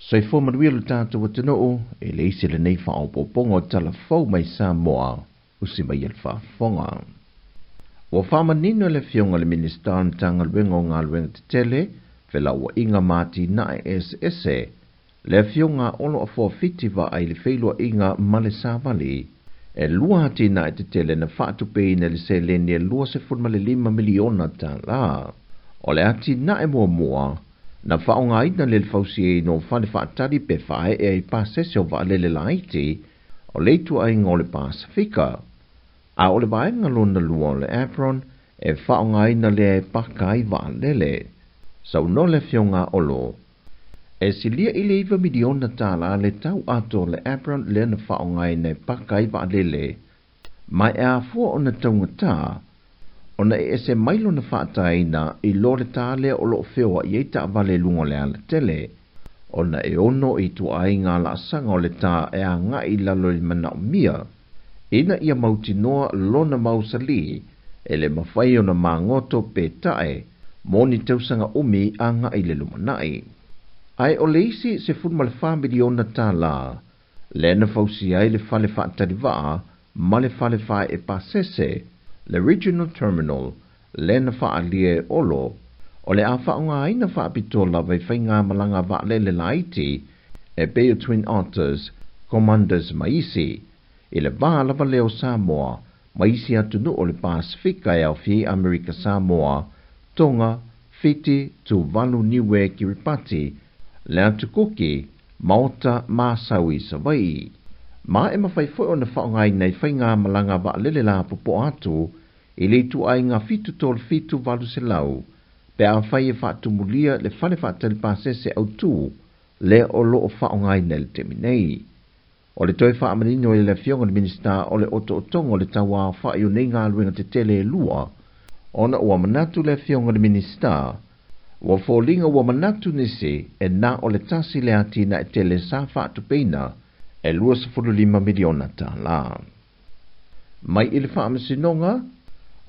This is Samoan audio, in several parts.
Soifua manuia lo tatou atunuu e le isi lenei faaopoopoga o tala fou mai Samoa usi mai e le faafofoga. Ua faamanino e le Afioga i le Minisita o le Matagaluega o Galuega Tetele, Felauaiga ma Atinae Eseese, le Afioga a Olo Afoa Fiti Vaai i le feiloaiga ma le Savali. E lua atinae tetele na faatupeina i le seleni e $25 miliona tala. O le atinae muamua, na faaaogaina le fausiaina o fale faatali pe faaee ai pasese o vaalele laiti o le ituaiga o le Pasefika. A o le vaega lona lua o le apron e faaaogaina lea e paka ai vaalele. Saunoa le Afioga a Olo, e silia i le $9 miliona tala le tau atoa o le apron lea na faaaogaina e paka ai vaalele, ma e afua ona taugata ona e ese mai lona faataina i lo le tā lea o loo feoai ai taavale i luga o le alatele, ona e ono ituaiga laasaga o le tā e agai i lalo i le manaomia, ina ia mautinoa lona mausali e le mafai ona magoto pe tae mo ni tausaga umi agai i le lumanai. Ae o le isi $14 miliona tala lea na fausia ai le fale faatali vaa ma le fale faaee pasese, le Regional Terminal lea na faaalia e Olo, o le a faaaogaina faapitoa lava i faigamalaga vaalele laiti e pei o Twin Otters, Commanders ma isi, i le va lava lea o Samoa ma isi atunuu o le Pasefika e aofia ai Amerika Samoa, Tonga, Fiti, Tuvalu, Niue, Kiribati, le Atu Kuki, Maota ma Asau i Savaii. Ma e mafai foi ona faaaogaina i faigamalaga vaalele lapopoa atu i le ituaiga 737 800 pe afai e faatumulia le fale faatali pasese autū lea o loo faaaogaina i le taimi nei. O le toe faamanino e le Afioga i le Minisita o le otootoga o le tauaofai o nei galuega tetele e lua, ona ua manatu le Afioga i le Minisita, ua foliga ua manatu nisi e na o le tasi le atinae tele sa faatupeina e $25 miliona tala. Mai i le Faamasinoga,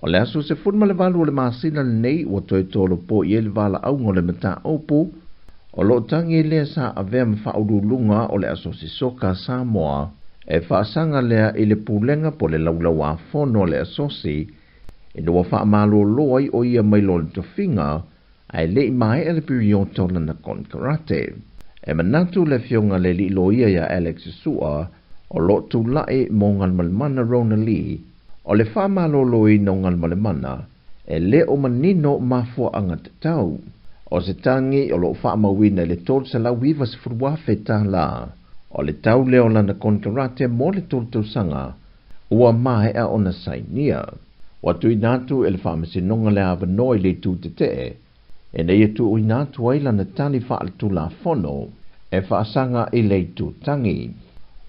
o le aso 18 o le masina lenei ua toe tolopo i ai le valaauga o le mataupu o loo tagi lea sa avea ma faauluuluga o le Asosi Soka Samoa e faasaga lea i le pulega po le laulauāfono a le asosi ina ua faamalōlō ai o ia mai lo le tofiga ae le i maea le piriota o lana konekarate. E manatu le Afioga le alii loia ia Alex Sua o loo tulai mo Galumalemana Rona Lee, o le faamalōlōina o Galumalemana e le o manino mafuaaga tatau. O se tagi o loo faamauina i le $390,000 tala o le tau lea o lana konekarate mo le 3 tausaga ua maea ona sainia. Ua tuuina atu e le Faamasinoga le avanoa i le itu tetee ina ia tuuina atu ai lana tali faaletulafono e faasaga i le itu tagi.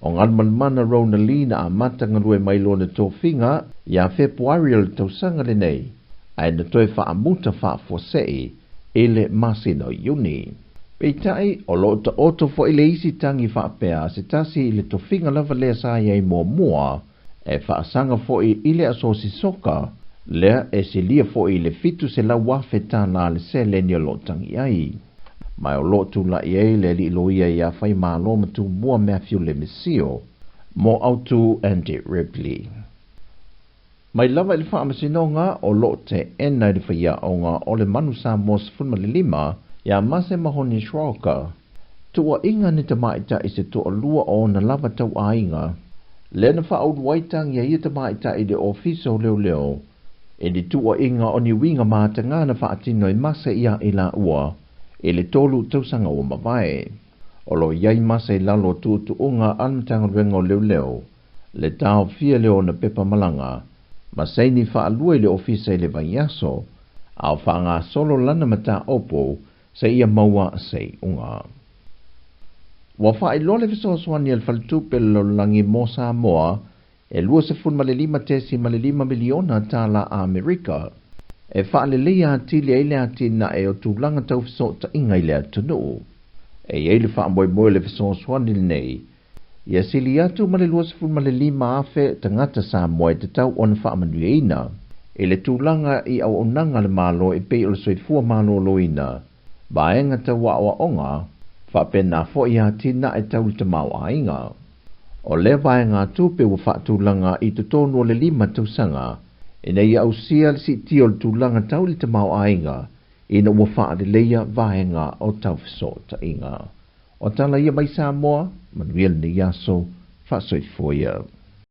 O Galumalemana Rona Lee na amata galue mai lona tofiga ia Fepuari o le tausaga lenei, ae na toe faamuta faafuasei i le masina o Iuni. Peitai, o loo taoto foi le isi tagi faapea se tasi i le tofiga lava lea sa i ai muamua e faasaga foi i le Asosi Soka lea e silia foi i le $700,000 tala le seleni o loo tagi ai. Ma o loo tulai ai le alii loia ia Faimalo ma Tumua Matthew Lemisio mo autu Andy Ripley. Mai lava i le Faamasinoga, o loo teena i le faiaoga o le Manu Samoa 15 ia Mase Mahoni Schrocker tuuaiga ni tamaitai se toalua o ona lava tauaiga lea na faaulu ai tagi a ia tamaitai i le ofisa o leoleo i ni tuuaiga o ni uiga matagā na faatino e Mase ia i laua i le 3 tausaga ua mavae. O lo o i ai Mase i lalo o tuutuuga a le Matagaluega o Leoleo, le taofia lea o ona pepa malaga ma saini faalua i le ofisa i le vaiaso, a o faagasolo lana mataupu seia maua seiuga. Ua faailoa le fesoasoani a le Faletupe o le Lalolagi mo Samoa e $25.5 miliona tala Amerika e faaleleia atili ai le atinae o tulaga tau fesootaiga i le atunuu. E i ai le faamoemoe o le fesoasoani lenei ia sili atu ma le 25,000 tagata Samoa e tatau ona faamanuiaina i le tulaga i auaunaga a le Malo e pei o le soifua malōlōina, vaega tau aoaoga, Faapena fo'i atinae tau le tamaoaiga. O lea vaegatupe ua faatulaga i totonu o le 5 tausaga ina ia ausia le siitia o le tulaga tau i le tamaoaiga ina ua faaleleia vaega o tau fesootaiga. O tala ia mai Samoa, manuia lenei aso, faasoifua ia.